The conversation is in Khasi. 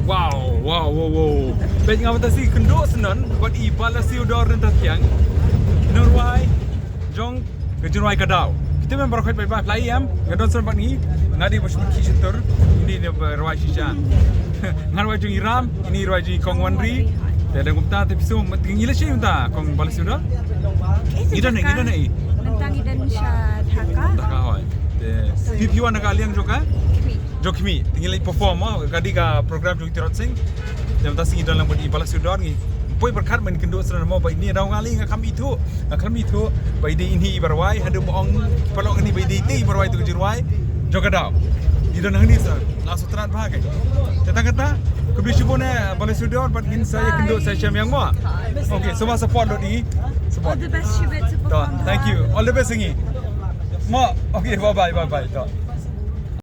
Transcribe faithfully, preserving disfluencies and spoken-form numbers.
Wow, wow, wow, wow. Peit nga mynta sngi kynduh syndon bad i Balasidor Ryntathiang. Nongrwai jong ka jingrwai Ka Daw. Kita member khoi bye bye fly em. Nga don syndon bad ngi. Nga dei ba shu ki shutur. Ini dei ba rwai shisha. Nga rwai jong i Ram, ini rwai jong i Kong Wanri. Te da kumta te phi shu ngi la shi mynta Kong Balasidor. Ngi don ngi don i. Mynta ngi don sha Dhaka. Dhaka hoi. Te phi phi wan na ka liang jong ka? Khmih. Jong Khmih. Te ngi la perform mo, ka dei ka program jong Tirot Sing. Te mynta sngi don lang bad i Balasidor ngi. Poi pyrkhat men kynduh syndon mo ba ini daw ngali nga kham ithuh. Nga kham ithuh ba i dei ini i ba rwai haduh ba ong ki paralok ini ba i dei te i ba rwai tu ka jingrwai jong Ka Daw. I don hangne sa la sutrat bha ke. Te tang kata khublei shibun eh Balasidor bad ngin sa ïa kynduh sa shem ïa mo. Okay, so ma support lut i. Support. All the best, Shubit. Thank you. All the best ngi. Mo. Okay, bye bye, bye bye.